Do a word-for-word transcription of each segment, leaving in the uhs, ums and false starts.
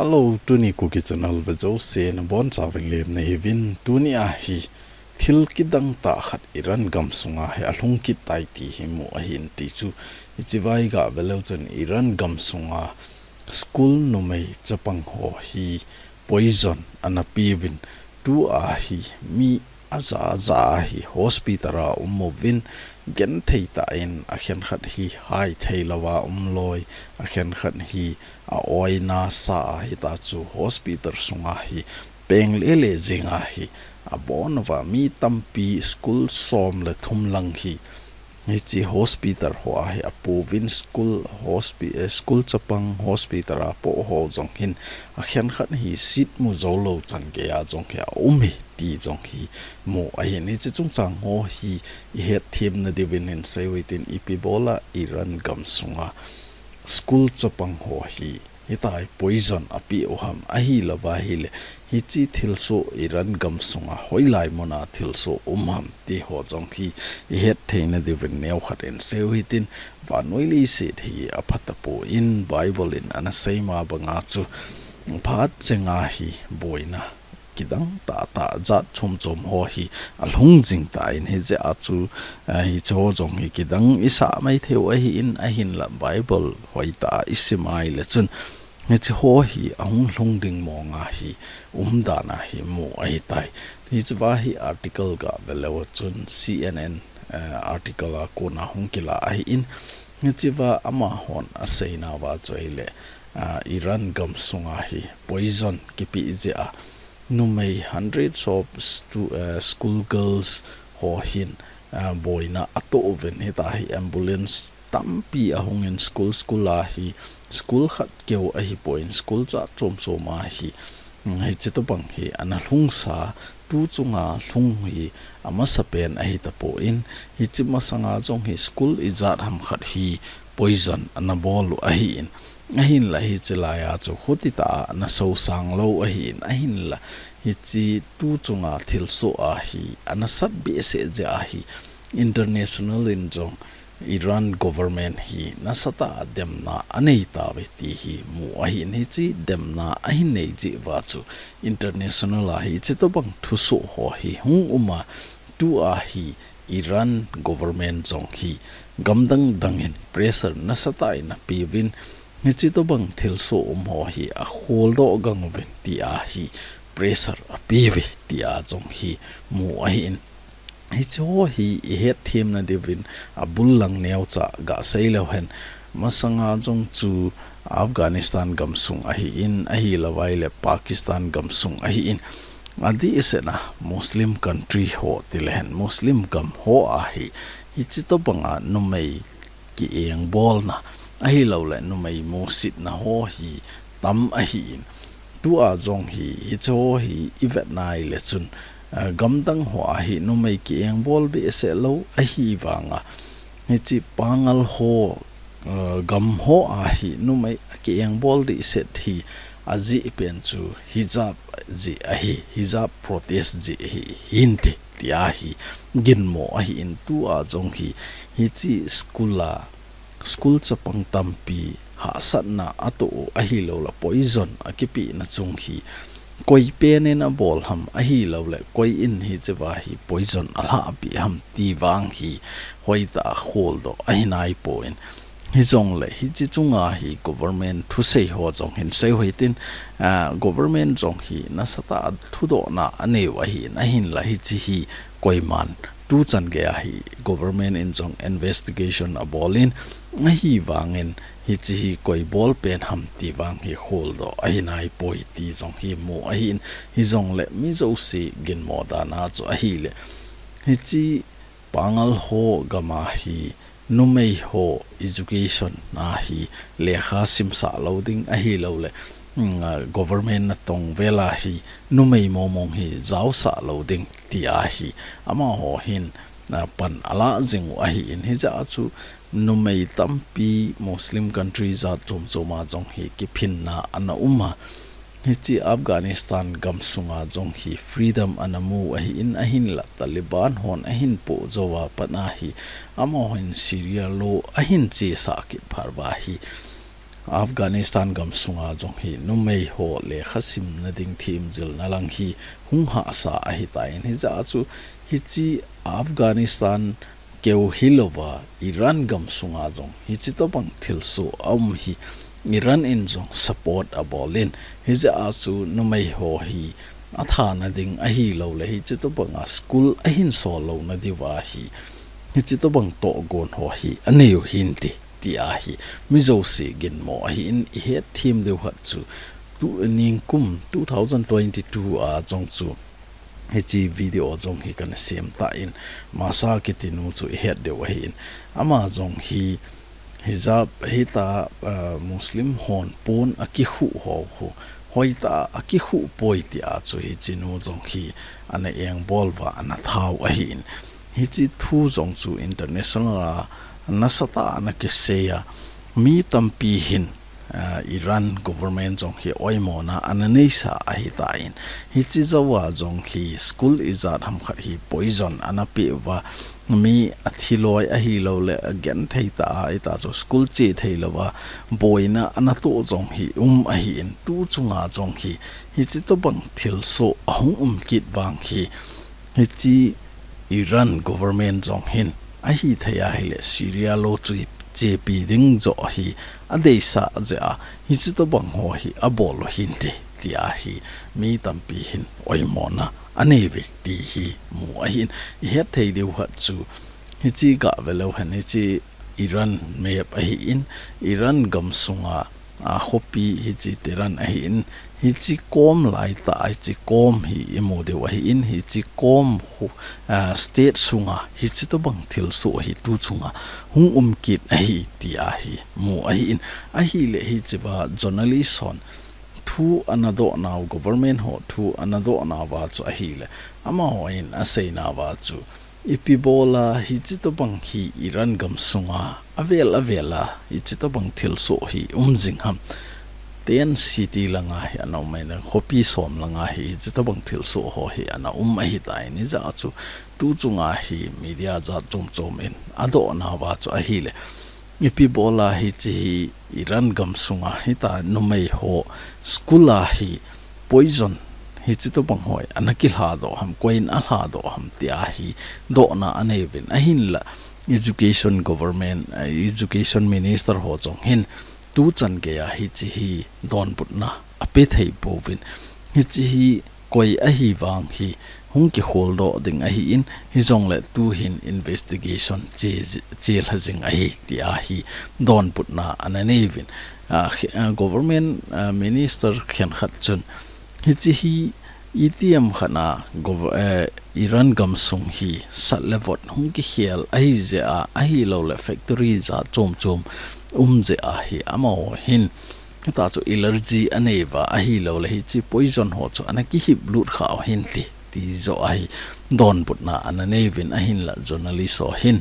Hello, tuni Kuki Channel ve jouse nabonchauvin lemna hiuvin. Tuni a hi thil kidang tah khat Iran gamsunga hi alhung kit tai ti hi mu ahin ti chu. Hiche vai gah ve leu chun Iran gamsunga school numei chapang ho hi poison ana peuvin, tua hi mi aja ja hi hospital a um uvin, genthei tah in akhenkhat hi hai thei louva um loi, akhenkhat hi a-oi nasa a hita chu hospital sunga hi peng lele jing a hi abon uva mi tampi school som le thum lang hi hiche hospital ho a hi apouvin school hospi-, eh, school chapang hospital a po ho jong hin akhenkhat hi seat mu jou lou chan gei a jong hi aum e ti jong hi mu ahin. Hiche chungchang ho hi ihet them na diuvin hin seiyu hitin ipi bol a Iran gamsunga school chapang ho hi hitia hi poison apeh u ham ahilouva ahile hiche thilsoh Iran gamsunga hoilai mun a thilsoh um ham ti ho jong hi ihet thei na diuvin neokhat in seiyu hitin. Vannoi leiset hi apha tapon Bible in ana sei ma banga chu phat chenga hi boina kidang tah tah jat chom chom ho hi alhung jing tan hijeh a chu, eh, hiche ho jong hi kidang isah mai thei u ahin ahinla Bible hoitah a isim a ahile chun hiche ho hi ahung lhung ding mong a hi umdan a hi mu ahitai. Hiche va hi article gah ve leu chun C N N, eh, article a kona hung kila ahin hiche va amahon asei nauva chu ahile, ah, Iran gamsunga hi poison kipeh jeh a numei hundreds of stu-, eh, school girls ho hin, eh, boina atoh uvin hitia hi ambulance tampi ahungin school school a hi school khat keu ahipon school jat chom chom a hi, mm, hiche tobang hi ana lhungsa tu chunga lhung hi amasapen ahi tapon hiche masanga jong hi school ijat ham khat hi poison ana bol u ahin. Ahinla hiche laiya chu khuti tah a ana sosang lou ahin, ahinla hiche tu chunga thilsoh a hi ana sat behseh jeh a hi international in jong Iran government hi nasatah a demna anei tauve ti hi mu ahin, hiche demna ahin nei jeh uva chu international a hiche tobang thusoh ho hi hung um a tua hi Iran government jong hi gamdang dang in pressure nasatah in apeuvin, hiche tobang thilsoh um ho hi akholdoh gang uvin tia hi pressure apeuve tia jong hi mu ahin. Hiche ho hi ihet them na diuvin abul lang neocha gah sei leu hen. Masanga jong chu Afghanistan gamsung ahin, ahilouva ahile Pakistan gamsung ahin. Adeh seh a Muslim country ho ti leu hen, Muslim gam ho a hi hiche tobanga numei ki-engbolna ahilouleh numei musitna ho hi tam ahin. Tua jong hi hiche ho hi ivet na ahile chun, eh, gamdang ho a hi numei ki-engbol behseh lou ahivanga hiche Pangal ho, eh, gam ho a hi numei ki-engbol dehset hi ajeh pen chu hijab jeh ahi, hijab protest jeh ahi, hinte tia hi ginmo ahin. Tua jong hi hiche school a school chapang tampi hahsatna atoh u ahilouleh poison akipehna chung hi koi pen in abol ham ahilouleh koi in hiche va hi poison alhahpeh ham ti vang hi hoitah a kholdoh ahi naipon. Hijongle hiche chunga hi government thusei ho jong hin seiyu hitin, ah, government jong hi nasatah a thudohna anei u ahin, ahinla hiche hi koiman tuchan gei a hi government in jong investigation abol in, ahivangin hiche hi koi bol pen ham ti vang hi kholdoh ahi naipoi ti jong hi mu ahin, hijongle mi jouse ginmo dan a chu ahile hiche Pangal ho gam a hi numei ho education a hi lekha simsah lou ding ahilouleh, mm, ah, government natong vel a hi numei momong hi jaosah lou ding tia hi amaho hin, ah, pan alah jing u ahin, hijeh a chu numei tampi Muslim country jat chom chom a jong hi kiphinna ana um a. Hiche Afghanistan gamsunga jong hi freedom ana mu ahin, ahinla Taliban hon ahin poh jou a pat a hi amahon Sharia law ahin chesah kit phat uva hi Afghanistan gam sunga jong hi numei ho lekha simna ding themjilna lang hi hung hahsa ahitan, hijeh a chu hiche Afghanistan keu hilouva Iran gam sunga jong hiche tobang thilsoh aum hi Iran in jong support abol in, hijeh a chu numei ho hi athana ding ahilouleh hiche tobanga school ahin sol louna diuva hi hiche tobang tohgon ho hi anei u hinte, tia hi mi jouse ginmo ahin, ihet them diu khat chu tu ningkum two thousand twenty-two a jong chu hiche video jong hi kana sem tan, Mahsa kiti nu chu ihet diu ahin, ama jong hi hijab hita, ah, Muslim hon pon akikhuh ho khu hoitah a akikhuh poi tia chu hiche nu jong hi ana engbol uva ana thau ahin, hiche thu jong chu international a nasatah a ana kisei a, mi tampi hin, ah, Iran government jong hi oimona ana neisa ahitan, hiche jouva jong hi school ijat ham khat hi poison ana peh uva, mi athi loi ahilouleh agenthei tah a hita chu school che theilouva boina ana toh jong hi um ahin, tu chunga jong hi hiche tobang thilsoh ahung um kit vang hi hiche Iran government jong hin ahithei ahileh Syria lo chu chepi ding joh hi adeisah jeh a hiche tobang ho hi abol u hinte, tia hi mi tampi hin oimona anei uve ti hi mu ahin, ihet thei diu khat chu hiche gah ve leu hen hiche Iran map ahin, Iran gam sunga, ah, khopi hiche Tehran ahin, hiche kom laitah a hiche kom hi imu diu ahin, hiche kom khu, ah, state sunga hiche tobang thilsoh hi tu chunga hung um kit ahi tia hi mu ahin, ahileh hichea journalist hon thu ana doh nau, government ho thu ana doh nauva chu ahileh, amahon asei nauva chu ipi bola hiche tobang hi Iran gam sunga avel avel a hiche tobang thilsoh hi um jing ham. Tent city langa hi ana um ahin, khopi som langa hi hiche tobang thilsoh ho hi ana um ahitan, hijeh a chu tu chunga hi media jat chom chom in adoh nauva chu ahileh, ipi bola hiche hi Iran gam sunga hita numei ho school a hi poison hiche tobang ho hi ana kilhadoh ham, koiyin alhadoh ham tia hi dohna anei uvin, ahinla education government, eh, education minister ho jong hin tu chan geiya hiche hi donbutna ape thei pouvin, hiche hi koi ahi vang hi hung kikholdoh ding ahin, hijongleh tu hin investigation che, chelha jing ahi tia hi donbutna ana nei uvin. Ah, khi-, ah, government, ah, minister khenkhat chun hiche hi itiham khat a gov-, eh, Iran gam sung hi sat le vot hung kikhel ahi jeh a, ahilouleh factory jat chom chom um jeh a hi amaho hin hita chu allergy anei uva, ahilouleh hiche poison ho chu ana kihip lut kha u hinte, ti joh a hi donbutna ana nei uvin, ahinla journalist ho hin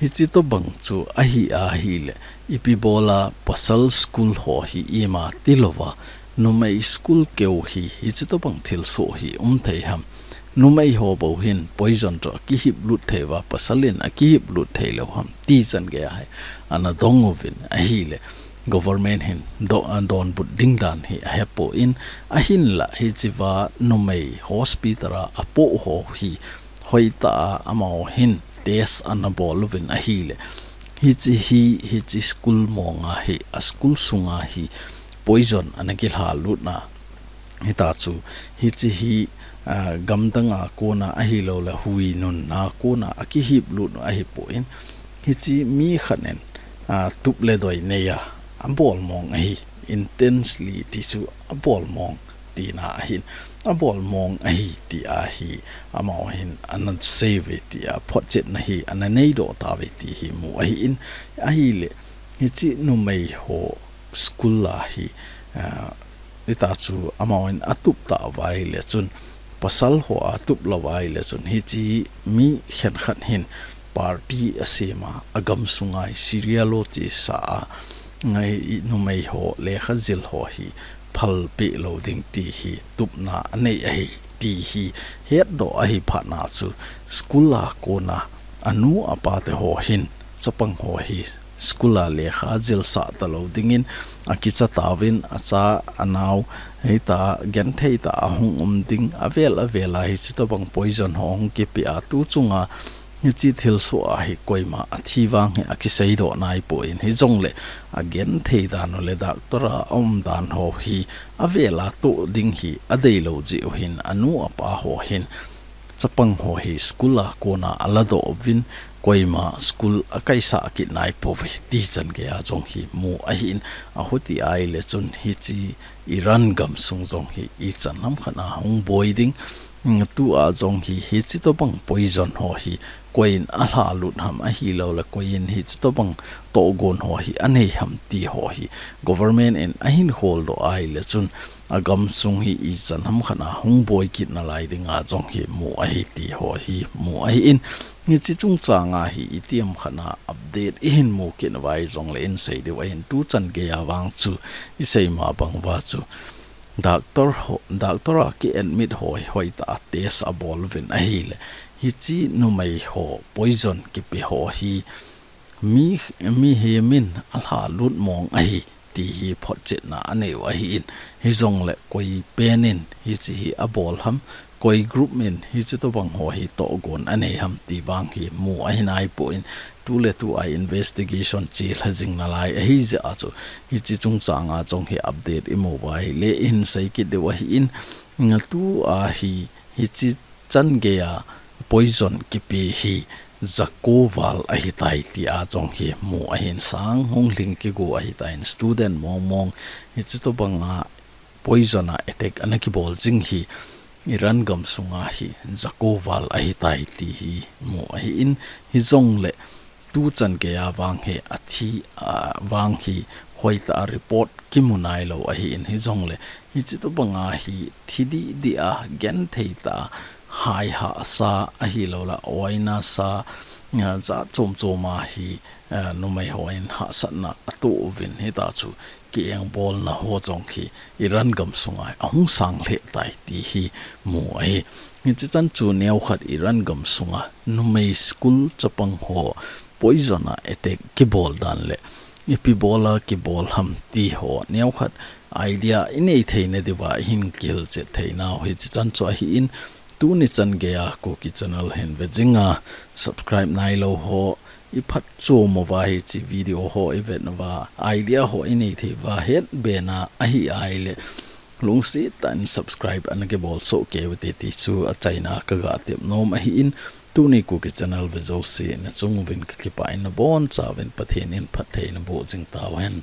hiche tobang chu ahi ahileh, ipi bola pasal school ho hi ima tilouva, numei school keu hi hiche tobang thilsoh hi um thei ham. Numei ho bou hin poison chu akihip lut thei uva, pasal in akihip lut thei lou ham ti chan geiya hi ana dong uvin, ahileh government hin do-, donbut ding dan hi ahepon, ahinla hichea numei hospital a apoh ho hi hoitah a amaho hin test ana bol uvin ahileh, hiche hi, hiche school monga hi, a school sunga hi poison ana kilha lutna hita chu, hiche hi, ah, gamdanga kona ahilouleh hui nunna kona akihip lut u ahipon, hiche mi khat in, ah, tup le doi neiya abol mong ahi, intensely ti chu abol mong tina ahin, abol mong ahi tia hi amaho hin ana sei uve tia photchetna hi ana neidoh tauve ti hi mu ahin, ahileh hiche numei ho school a hi, ah, hita chu amaho hin atup tauva ahileh chun, pasal ho atup lou ahileh chun, hiche mi khenkhat hin party asem a, agam sunga hi Syria lo chesa a, ngai numei ho lekha jil ho hi phalpeh lou ding ti hi tupna anei ahi ti hi hetdoh ahi phatna chu, school a kona anu apa te ho hin chapang ho hi school a lekha jilsah talou dingin akicha tauvin, acha anao hita genthei tah a hung um ding, avel avel a hiche tobang poison ho hung kipe a tu chunga hiche thilsoh a hi koima athi vang hi akiseidoh naipoi, hijongle agenthei dan u le doctor a aum dan ho hi avel a toh ding hi adeilou jeh u hin anu apa ho hin chapang ho hi school a kona aladoh uvin, koima school akaisah kit naipouve ti chan geiya jong hi mu ahin, ahuti ahile chun hiche Iran gamsung jong hi ichan ham khat a hung boi ding, tua jong hi hiche tobang poison ho hi koiin alhalut ham ahiloule koiin hiche tobang tohgon ho hi anei ham ti ho hi government in ahin holdoh ahile chun agamsung hi ichan ham khat a hung boi kit nalai dinga jong hi mu ahi ti ho hi mu ahin, hiche chungchanga hi itiham khat a update ihin mu kit uva hijongle insei diu ahin, tu chan geiya vang chu isei ma bang uva chu doctor ho, doctor a ki admit ho hi hoitah a test abol uvin ahile hiche numei ho poison kipe ho hi mi, mihem in alhalut mong ahi ti hi photchetna anei u ahin, hijongle koi pen in hiche hi abol ham, koi group in hiche tobang ho hi tohgon anei ham ti vang hi mu ahi naipoi, tuletu a investigation chelha jing nalai ahijeh a chu hiche chungchanga jong hi update imu uva ahile ihin sei kit diu ahin, tua hi hiche chan geiya poison kipe hi jako val ahitai tia jong hi mu ahin, sang hung lhing kigo ahitan, student mong mong hiche tobanga poison a attack ana kibol jing hi Iran gamsunga hi jako val ahitai ti hi mu ahin, hijongle tu chan geiya vang hi athi, a, vang hi hoitah a report kimu nailou ahin, hijongle hiche tobanga hi thi dihdih a genthei tah a hai hahsa ahiloule oina sa, a, jat chom choma hi, a, numei hon hahsatna atoh uvin, hita chu kiengbolna ho jong hi Iran gamsunga ahung sang lheh tai ti hi mu ahi. Hiche chan chu neokhat Iran gamsunga numei school chapang ho poison a attack kibol dan le ipi bola kibol ham ti ho neokhat idea inei theina diuva ihin kihilchet theinau hiche chan chu ahin, tuni chan geiya Kuki channel hin ve jinga subscribe nailou ho iphatchom uva hiche video ho ivet uva idea ho inei thei uva hetbena ahi ahile lungset tah in subscribe ana kibol soh kei uvin te ti chu achaina kaga tep nom ahin, tuni Kuki channel ve jouse nachung uvin kakipah in nabonchauvin Pathen in phatthei naboh jing tauhen.